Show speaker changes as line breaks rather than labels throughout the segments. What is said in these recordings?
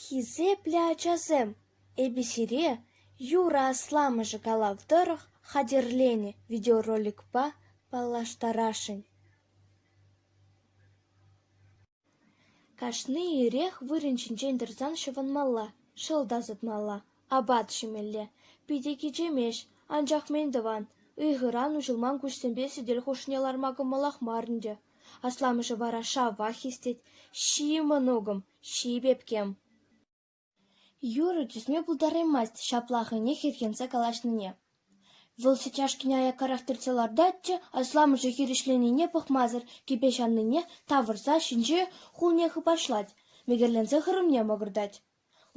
Хисеплӗ ачасем, эпӗ сире Юра асламӑшӗ калав тӑрӑх хатӗрленӗ видеороликпа паллаштарасшӑн. Кашни ирех вырӑн ҫинчен тӑрсан ҫӑвӑнмалла, шӑл тасатмалла, апат ҫимелле. Питӗ кичемех, анчах мӗн тӑван, ыйхӑран уҫӑлман куҫсемпе сӗтел хушшине ларма кӑмӑлах мар ӗнтӗ. Асламӑшӗ вара шавах хистет: «Ҫи, мӑнукӑм, ҫи, пепкем». Юрӑ тӳсме пултараймасть ҫапла хӑйне хӗрхенсе калаҫнине. Вӑл сӗт чашкине аяккарах тӗртсе лартать те асламӑшӗ хирӗҫленине пӑхмасӑр кӗпе ҫаннине тавӑрса ҫинҫе хулне хыпашлать, мекӗрленсе хырӑмне мӑкӑртать.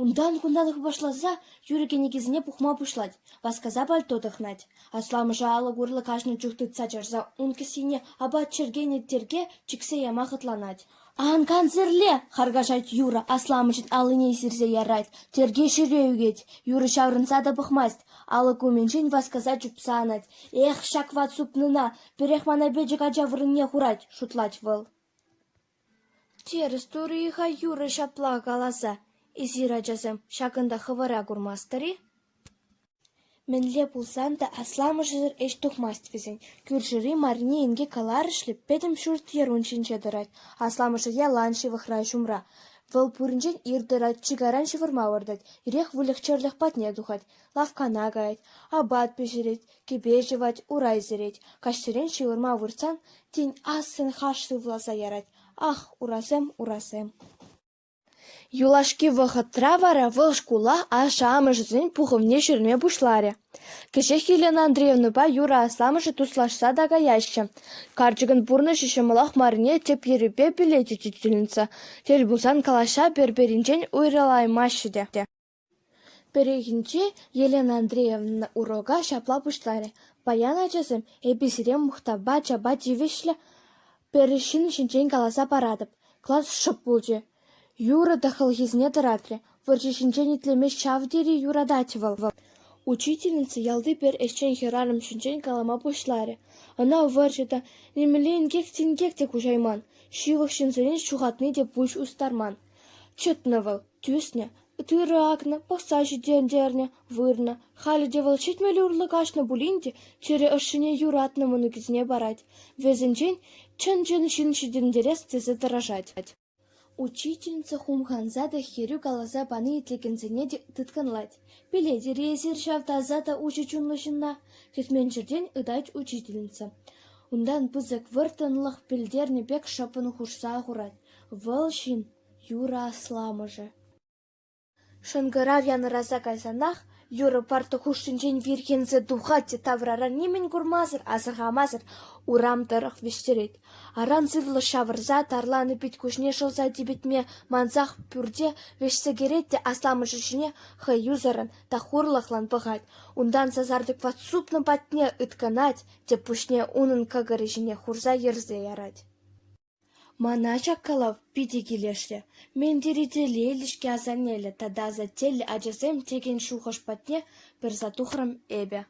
Унтан-кунтан хыпашласа юрӑ кӗнекисене пухма пуҫлать, васкаса пальто тӑхӑнать. Асламӑшӗ алӑк урлӑ каҫнӑ чух тытса чарса ун кӗсйине апат чӗркенӗ тӗрке чиксе яма хӑтланать. «Ан кансӗрле!» — харкашать Юра, асламӑшӗн аллине сирсе ярать. Тӗрке ҫӗре ӳкет. Юра ҫаврӑнса та пӑхмасть, алӑк умӗнчен васкаса чупса анать. «Эх, ҫак ват супнӑна, пӗрех мана пӗчӗк ача вырӑнне хурать», — шутлать вӑл. Тӗрӗс турӗ-и-ха Юра ҫапла каласа? Эсир, ачасем, ҫакӑнта хӑвӑра курмастӑр-и? Мӗнле пулсан та асламӑшӗсӗр ӗҫ тухмасть вӗсен. Кӳршӗри Марине инке каларӑшле пӗтӗм ҫурт-йӗр ун ҫинче тӑрать. Асламӑшӗ ялан ҫывӑхра ҫумра. Вӑл пуринчен ир тӑрать, чи кайран ҫывӑрма выртать, ирех выльӑх-чӗрлӗх патне тухать, лавккана каять, апат пӗҫерет, кӗпе ҫӑвать, урай сӗрет. Каҫсерен ҫывӑрма выртсан тин ассӑн хаш сывласа ярать: «Ах, урасем, урасем!» Юлашки вӑхӑтра вара вӑл шкула ашшӗ-амӑшӗсен пухӑвне ҫӳреме пуҫларӗ. Кӗҫех Елена Андреевнӑпа Юра асламӑшӗ туслашса та каяҫҫӗ. Карчӑкӑн пурнӑҫӗ ҫӑмӑлах маррине тӗп йӗрӗпе пӗлет учительница. Тӗл пулсан калаҫса пӗр-пӗринчен уйрӑлаймаҫҫӗ те. Пӗррехинче Елена Андреевна урока ҫапла пуҫларӗ: «Паян, ачасем, эпӗ сире мухтавпа чапа тивӗҫлӗ пӗр ҫын ҫинчен каласа паратӑп». Класс шӑп пулчӗ. Юрӑ та хӑлхисене тӑратрӗ. Вӑрҫӑ ҫинчен итлеме ҫав тери юратать вӑл. Учительница ялти пӗр ӗҫчен хӗрарӑм ҫинчен калама пуҫларӗ. Ӑна вӑрҫӑ та, нимӗнле инкек-синкек те куҫайман, ҫывӑх ҫынсене ҫухатни те пуҫ устарман. Чӑтнӑ вӑл, тӳснӗ, тырӑ акнӑ, пӑхса ҫитӗнтернӗ, вырнӑ. Халӗ те вӑл 70 урлӑ каҫнӑ пулин те чӗре ӑшшине юратнӑ мӑнукӗсене парать, вӗсенчен чӑн-чӑн ҫын ҫитӗнтерес тесе тӑрӑшать. Учительница хумханса та хӗрӳ каласа пани итлекенсене те тыткӑнлать. «Пӗлетӗр-и эсир ҫав таса та уҫӑ чунлӑ ҫынна?» кӗтмен ҫӗртен ыйтать учительница. Унтан пысӑк вӑрттӑнлӑх пӗлтернӗ пек шӑппӑн хушса хурать: «Вӑл ҫын Юра асламӑшӗ. Шӑнкӑрав янӑраса кайсанах Юра парта хушшинчен вирхӗнсе тухать те таврара нимӗн курмасӑр, асӑрхамасӑр урам тӑрӑх вӗҫтерет. Аран сывлӑш ҫавӑрса тарланӑ пит-куҫне шӑлса типӗтме мансах пӳрте вӗҫсе кӗрет те асламӑшӗ ҫине хӑюсӑррӑн та хурлӑхлӑн пӑхать, унтан сасартӑк ватсупнӑ патне ыткӑнать те пуҫне унӑн кӑкӑрӗ ҫине хурса йӗрсе ярать. Мана ҫак калав питӗ килӗшрӗ. Мӗн тери телейлӗ-ҫке асаннеллӗ тата асаттеллӗ ачасем текен шухӑш патне пырса тухрӑм эпӗ.